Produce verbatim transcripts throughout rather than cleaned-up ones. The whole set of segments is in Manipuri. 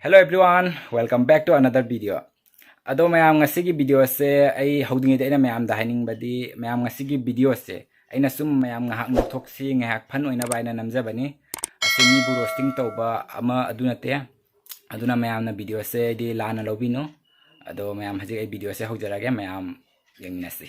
Hello everyone, welcome back to another video. ꯑꯗꯣ ꯃꯌꯥꯝ, ꯉꯁꯤꯒꯤ video ꯑꯁꯦ ꯑꯩ ꯍꯧꯗ꯭ꯔꯤꯉꯩꯗ ꯑꯩꯅ ꯃꯌꯥꯝꯗ ꯍꯥꯏꯅꯤꯡꯕꯗꯤ, ꯃꯌꯥꯝ, ꯉꯁꯤꯒꯤ video ꯑꯁꯦ ꯑꯩꯅ ꯁꯨꯝ ꯃꯌꯥꯝ ꯉꯥꯏꯍꯥꯛ ꯅꯣꯛꯊꯣꯛꯁꯤ, ꯉꯥꯏꯍꯥꯛ fun ꯑꯣꯏꯅꯕ ꯍꯥꯏꯅ ꯅꯝꯖꯕꯅꯤ꯫ ꯑꯁꯤ ꯃꯤꯕꯨ roasting ꯇꯧꯕ ꯑꯃ ꯑꯗꯨ ꯅꯠꯇꯦ꯫ ꯑꯗꯨꯅ ꯃꯌꯥꯝꯅ video ꯑꯁꯦ ꯑꯩꯗꯤ ꯂꯥꯟꯅ ꯂꯧꯕꯤꯅꯨ꯫ ꯑꯗꯣ ꯃꯌꯥꯝ, ꯍꯧꯖꯤꯛ ꯑꯩ video ꯑꯁꯦ ꯍꯧꯖꯔꯒꯦ, ꯃꯌꯥꯝ ꯌꯦꯡꯃꯤꯟꯅꯁꯤ꯫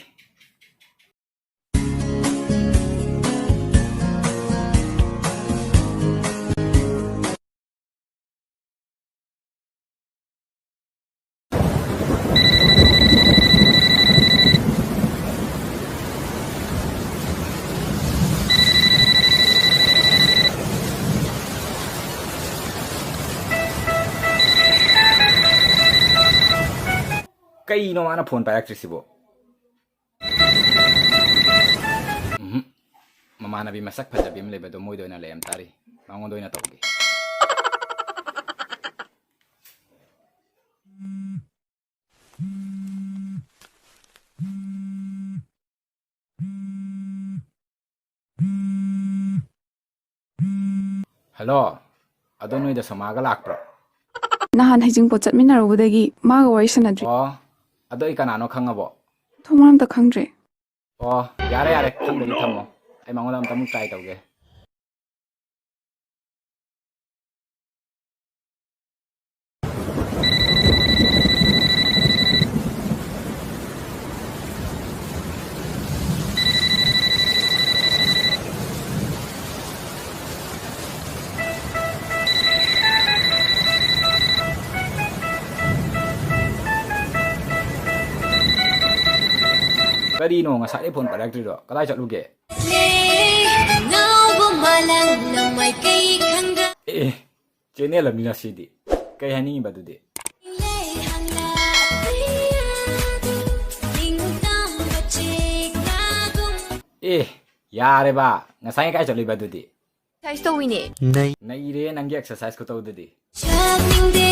ꯀꯩꯅꯣ ꯃꯥꯅ phone ꯄꯥꯏꯔꯛꯇ꯭ꯔꯤꯁꯤꯕꯣ? ꯎꯝꯍꯨꯝ꯫ ꯃꯃꯥꯟꯅꯕꯤ ꯃꯁꯛ ꯐꯖꯕꯤ ꯑꯃ ꯂꯩꯕꯗꯣ, ꯃꯣꯏꯗ ꯑꯣꯏꯅ ꯂꯩꯔꯝ ꯇꯥꯔꯤ꯫ ꯃꯉꯣꯟꯗ ꯑꯣꯏꯅ ꯇꯧꯒꯦ꯫ Hello, ꯑꯗꯣ ꯅꯣꯏꯗ ꯁꯣꯃꯥꯒ ꯂꯥꯛꯄ꯭ꯔꯣ? ꯅꯍꯥꯟ ꯍꯩꯖꯤꯡꯄꯣꯠ ꯆꯠꯃꯤꯟꯅꯔꯨꯕꯗꯒꯤ ꯃꯥꯒ ꯋꯥꯔꯤ ꯁꯥꯟꯅꯗ꯭ꯔꯤ꯫ ꯑꯣ, ꯑꯗꯣ ꯑꯩ ꯀꯅꯥꯅꯣ ꯈꯪꯉꯕꯣ? ꯊꯣꯡ ꯃꯔꯝꯇ ꯈꯪꯗ꯭ꯔꯤ꯫ ꯑꯣ, ꯌꯥꯔꯦ, ꯌꯥꯔꯦ, ꯈꯪꯗ꯭ꯔꯗꯤ ꯊꯝꯃꯣ꯫ ꯑꯩ ꯃꯉꯣꯟꯗ ꯑꯝꯇꯃꯨꯛ try ꯇꯧꯒꯦ꯫ ꯀꯔꯤꯅꯣ ꯉꯁꯥꯏꯗꯩ phone ꯄꯥꯏꯔꯛꯇ꯭ꯔꯤꯗꯣ? ꯀꯗꯥꯏ ꯆꯠꯂꯨꯒꯦ? ꯉꯥꯎꯕ ꯃꯥꯂꯪꯅ ꯃꯥꯏꯀꯩ ꯈꯪꯗ- ꯑꯦ, channel ꯑꯃꯅꯤꯅ ꯁꯤꯗꯤ꯫ ꯀꯩ ꯍꯥꯏꯅꯤꯡꯉꯤꯕ ꯑꯗꯨꯗꯤ? ꯑꯦ, ꯌꯥꯔꯦꯕ꯫ ꯉꯁꯥꯏ ꯀꯥꯏ ꯆꯠꯂꯨꯏꯕ ꯑꯗꯨꯗꯤ? Exercise ꯇꯧꯋꯤꯅꯦ꯫ ꯅꯩꯔꯦ ꯅꯪꯒꯤ exercise ꯈꯨꯇꯧꯗꯨꯗꯤ꯫ ꯆꯠꯅꯤꯡꯗꯦ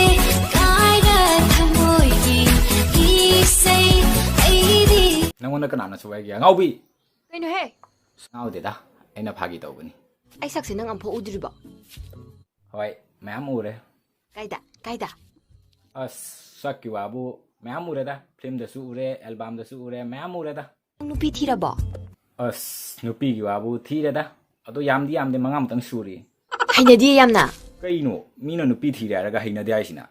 ꯀꯥꯏꯗ ꯊꯃꯣꯏꯒꯤ ꯏꯁꯩ ꯑꯩꯗꯤ꯫ ꯅꯪꯉꯣꯟꯗ ꯀꯅꯥꯅ ꯁꯨ ꯍꯥꯏꯒꯦ, ꯑꯉꯥꯎꯕꯤ? ꯀꯩꯅꯣꯍꯦ? ꯉꯥꯎꯗꯦꯗ, ꯑꯩꯅ ꯐꯥꯒꯤ ꯇꯧꯕꯅꯤ꯫ ꯑꯩ ꯁꯛꯁꯦ ꯅꯪ ꯑꯝꯐꯥꯎ ꯎꯗ꯭ꯔꯤꯕꯣ? ꯍꯣꯏ, ꯃꯌꯥꯝ ꯎꯔꯦ꯫ ꯀꯥꯏꯗ? ꯀꯥꯏꯗ? ꯑꯁ, ꯁꯛꯀꯤ ꯋꯥꯕꯨ ꯃꯌꯥꯝ ꯎꯔꯦꯗ꯫ ꯐꯤꯂꯝꯗꯁꯨ ꯎꯔꯦ, ꯑꯦꯜꯕꯝꯗꯁꯨ ꯎꯔꯦ, ꯃꯌꯥꯝ ꯎꯔꯦꯗ꯫ ꯅꯪ ꯅꯨꯄꯤ ꯊꯤꯔꯕꯣ? ꯑꯁ, ꯅꯨꯄꯤꯒꯤ ꯋꯥꯕꯨ ꯊꯤꯔꯦꯗ꯫ ꯑꯗꯣ ꯌꯥꯝꯗꯤ ꯌꯥꯝꯗꯦ, ꯃꯉꯥꯃꯨꯛꯇꯪ ꯁꯨꯔꯤ꯫ ꯍꯩꯅꯗꯤꯌꯦ ꯌꯥꯝꯅ꯫ ꯀꯩꯅꯣ, ꯃꯤꯅ ꯅꯨꯄꯤ ꯊꯤꯔꯦ ꯍꯥꯏꯔꯒ ꯍꯩꯅꯗꯦ ꯍꯥꯏꯁꯤꯅ?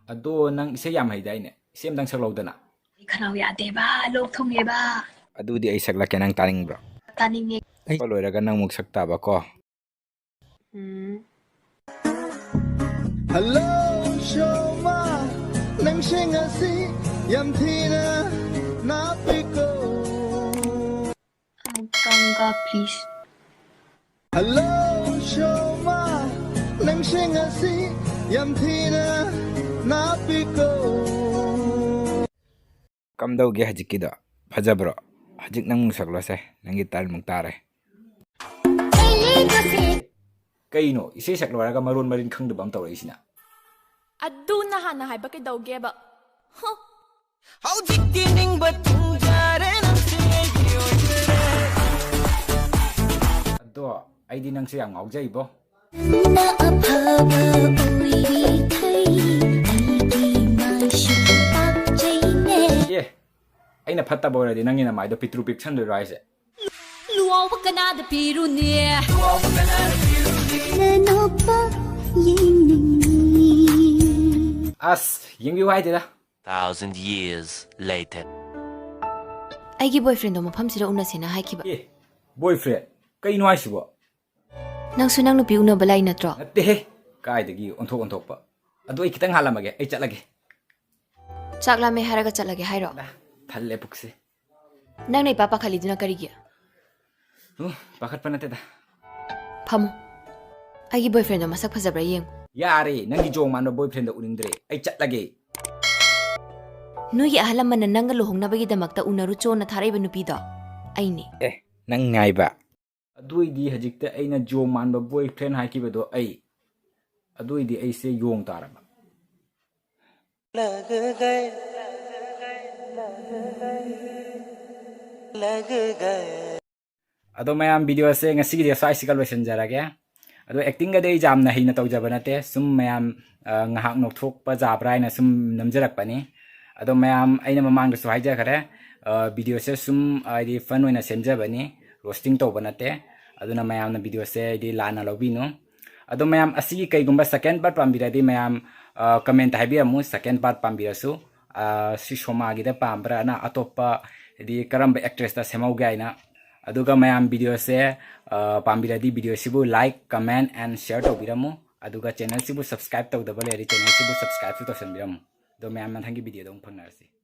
ꯑꯗꯣ ꯅꯪ ꯏꯁꯩ ꯌꯥꯝ ꯍꯩꯗꯥꯏꯅꯦ? ꯏꯁꯩ ꯑꯃꯇꯪ ꯁꯛꯂꯧꯗꯅ꯫ ꯑꯩ ꯈꯅꯥꯎ ꯌꯥꯗꯦꯕ, ꯂꯣꯛ ꯊꯨꯡꯉꯦꯕ꯫ ꯑꯗꯨꯗꯤ ꯑꯩ ꯁꯛꯂꯛꯀꯦ, ꯅꯪ ꯇꯥꯅꯤꯡꯕ꯭ꯔꯣ? ꯇꯥꯅꯤꯡꯉꯦ꯫ ꯑꯩ ꯂꯣꯏꯔꯒ ꯅꯪ ꯑꯃꯨꯛ ꯁꯛ ꯇꯥꯕ ꯀꯣ꯫ ꯎꯝ꯫ Hello, ꯁꯣꯃꯥ, ꯅꯪꯁꯦ ꯉꯁꯤ ꯌꯥꯝ ꯊꯤꯅ ꯅꯥꯞꯄꯤꯀꯣ꯫ ꯑꯃꯨꯛꯇꯪꯒ, please꯫ Hello, ꯁꯣꯃꯥ, ꯅꯪꯁꯦ ꯉꯁꯤ ꯌꯥꯝ ꯊꯤꯅ ꯅꯥꯞꯄꯤꯀꯣ꯫ ꯀꯝꯗꯧꯒꯦ ꯍꯧꯖꯤꯛꯀꯤꯗꯣ? ꯐꯖꯕ꯭ꯔꯣ? ꯍꯧꯖꯤꯛ ꯅꯪ ꯑꯃꯨꯛ ꯁꯛꯂꯣꯁꯦ, ꯅꯪꯒꯤ ꯇꯔꯟꯃꯨꯛ ꯇꯥꯔꯦ꯫ ꯀꯩꯅꯣ, ꯏꯁꯩ ꯁꯛꯂꯣ ꯍꯥꯏꯔꯒ ꯃꯔꯣꯟ ꯃꯔꯤꯟ ꯈꯪꯗꯕ ꯑꯃ ꯇꯧꯔꯛꯏꯁꯤꯅ? ꯑꯗꯨ ꯅꯍꯥꯟꯅ ꯍꯥꯏꯕ ꯀꯩꯗꯧꯒꯦꯕ? ꯍꯨ꯫ ꯍꯧꯖꯤꯛꯇꯤ ꯅꯤꯡꯕ ꯊꯨꯡꯖꯔꯦ, ꯅꯪꯁꯦ ꯑꯩꯒꯤ ꯑꯣꯏꯖꯔꯦ꯫ ꯑꯗꯣ ꯑꯩꯗꯤ ꯅꯪꯁꯦ ꯌꯥꯝ ꯉꯥꯎꯖꯩꯕꯣ꯫ ꯅꯪꯅ ꯑꯐꯕ ꯑꯣꯏꯔꯤꯈꯩ ꯑꯩꯒꯤ ꯃꯥꯏꯁꯨ ꯄꯥꯛꯆꯩꯅꯦ꯫ ꯑꯦ, ꯑꯩꯅ ꯐꯠꯇꯕ ꯑꯣꯏꯔꯗꯤ ꯅꯪꯒꯤ ꯅꯃꯥꯏꯗꯣ ꯄꯤꯛꯇ꯭ꯔꯨ ꯄꯤꯛꯁꯟꯗꯣꯏꯔꯣ ꯍꯥꯏꯁꯦ? ꯂꯨꯍꯥꯎꯕ ꯀꯅꯥꯗ ꯄꯤꯔꯨꯅꯤ? ꯅꯅꯣꯛꯄ ꯌꯦꯡꯅꯤꯡꯉꯤ꯫ ꯑꯁ, ꯌꯦꯡꯕꯤꯌꯨ ꯍꯥꯏꯗꯦꯗ꯫ Thousand years later. ꯑꯩꯒꯤ boyfriendꯗꯣ ꯃꯐꯝꯁꯤꯗ ꯎꯅꯁꯦꯅ ꯍꯥꯏꯈꯤꯕ꯫ ꯑꯦ, boyfriend? ꯀꯩꯅꯣ ꯍꯥꯏꯁꯤꯕꯣ? ꯅꯪꯁꯨ ꯅꯪ ꯅꯨꯄꯤ ꯎꯅꯕ ꯂꯥꯛꯏ ꯅꯠꯇ꯭ꯔꯣ? ꯅꯠꯇꯦꯍꯦ, ꯀꯥꯏꯗꯒꯤ ꯑꯣꯟꯊꯣꯛ ꯑꯣꯟꯊꯣꯛꯄ꯫ ꯑꯗꯣ ꯑꯩ ꯈꯤꯇꯪ ꯍꯥꯜꯂꯝꯃꯒꯦ, ꯑꯩ ꯆꯠꯂꯒꯦ꯫ ꯆꯥꯛ ꯂꯥꯝꯃꯦ ꯍꯥꯏꯔꯒ ꯆꯠꯂꯒꯦ ꯍꯥꯏꯔꯣ? ꯊꯜꯂꯦ ꯄꯨꯛꯁꯦ꯫ ꯅꯪꯅ ꯏꯄꯥ ꯄꯥꯈꯠꯂꯤꯗꯨꯅ ꯀꯔꯤꯒꯤ? ꯎ, ꯄꯥꯈꯠꯄ ꯅꯠꯇꯦꯗ꯫ ꯐꯝꯃꯨ꯫ ꯑꯩꯒꯤ boyfriendꯗꯣ ꯃꯁꯛ ꯐꯖꯕ꯭ꯔꯥ ꯌꯦꯡꯉꯨ꯫ ꯌꯥꯔꯦ, ꯅꯪꯒꯤ ꯖꯣꯡ ꯃꯥꯟꯕ boyfriendꯗ ꯎꯅꯤꯡꯗ꯭ꯔꯦ꯫ ꯑꯩ ꯆꯠꯂꯒꯦ꯫ ꯅꯣꯏꯒꯤ ꯑꯍꯜ ꯂꯃꯟꯅ ꯅꯪꯒ ꯂꯨꯍꯣꯡꯅꯕꯒꯤꯗꯃꯛꯇ ꯎꯅꯔꯨꯆꯣꯅ ꯊꯥꯔꯛꯏꯕ ꯅꯨꯄꯤꯗꯣ ꯑꯩꯅꯦ꯫ ꯑꯦ, ꯅꯪ ꯉꯥꯏꯕ? ꯑꯗꯨ ꯑꯣꯏꯗꯤ ꯍꯧꯖꯤꯛꯇ ꯑꯩꯅ ꯖꯣꯡ ꯃꯥꯟꯕ boyfriend ꯍꯥꯏꯈꯤꯕꯗꯣ ꯑꯩ, ꯑꯗꯨ ꯑꯣꯏꯗꯤ ꯑꯩꯁꯦ ꯌꯣꯡ ꯇꯥꯔꯕ? ꯑꯗꯣ ꯃꯌꯥꯝ, videoꯁꯦ ꯉꯁꯤꯒꯤꯗꯤ ꯁ꯭ꯋꯥꯏꯁꯤꯒ ꯂꯣꯏꯁꯤꯟꯖꯔꯒꯦ꯫ ꯑꯗꯣ actingꯒꯗꯤ ꯑꯩ ꯌꯥꯝꯅ ꯍꯩꯅ ꯇꯧꯖꯕ ꯅꯠꯇꯦ, ꯁꯨꯝ ꯃꯌꯥꯝ ꯑ, ꯉꯥꯏꯍꯥꯛ ꯅꯣꯛꯊꯣꯛꯄ ꯌꯥꯕ꯭ꯔꯥ ꯍꯥꯏꯅ ꯁꯨꯝ ꯅꯝꯖꯔꯛꯄꯅꯤ꯫ ꯑꯗꯣ ꯃꯌꯥꯝ, ꯑꯩꯅ ꯃꯃꯥꯡꯗꯁꯨ ꯍꯥꯏꯖꯈ꯭ꯔꯦ, ꯑ, videoꯁꯦ ꯁꯨꯝ ꯍꯥꯏꯗꯤ fun ꯑꯣꯏꯅ ꯁꯦꯝꯖꯕꯅꯤ, roasting ꯇꯧꯕ ꯅꯠꯇꯦ꯫ ꯑꯗꯨꯅ ꯃꯌꯥꯝꯅ videoꯁꯦ ꯍꯥꯏꯗꯤ ꯂꯥꯟꯅ ꯂꯧꯕꯤꯅꯨ꯫ ꯑꯗꯣ ꯃꯌꯥꯝ, ꯑꯁꯤꯒꯤ ꯀꯩꯒꯨꯝꯕ second part ꯄꯥꯝꯕꯤꯔꯗꯤ ꯃꯌꯥꯝ, ꯑ, comment ꯍꯥꯏꯕꯤꯔꯝꯃꯨ, second part ꯄꯥꯝꯕꯤꯔꯁꯨ꯫ ꯑ, ꯁꯤ ꯁꯣꯃꯥꯒꯤꯗ ꯄꯥꯝꯕ꯭ꯔꯥꯅ, ꯑꯇꯣꯞꯄ ꯍꯥꯏꯗꯤ ꯀꯔꯝꯕ actressꯇ ꯁꯦꯝꯍꯧꯒꯦ ꯍꯥꯏꯅ꯫ ꯑꯗꯨꯒ ꯃꯌꯥꯝ videoꯁꯦ, ꯑ, ꯄꯥꯝꯕꯤꯔꯗꯤ videoꯁꯤꯕꯨ like, comment and share ꯇꯧꯕꯤꯔꯝꯃꯨ꯫ ꯑꯗꯨꯒ channelꯁꯤꯕꯨ subscribe ꯇꯧꯗꯕ ꯂꯩꯔꯗꯤ channelꯁꯤꯕꯨ subscribeꯁꯨ ꯇꯧꯁꯟꯕꯤꯔꯝꯃꯨ꯫ ꯑꯗꯣ ꯃꯌꯥꯝ, ꯃꯊꯪꯒꯤ videoꯗ ꯑꯃꯨꯛ ꯐꯪꯅꯔꯁꯤ꯫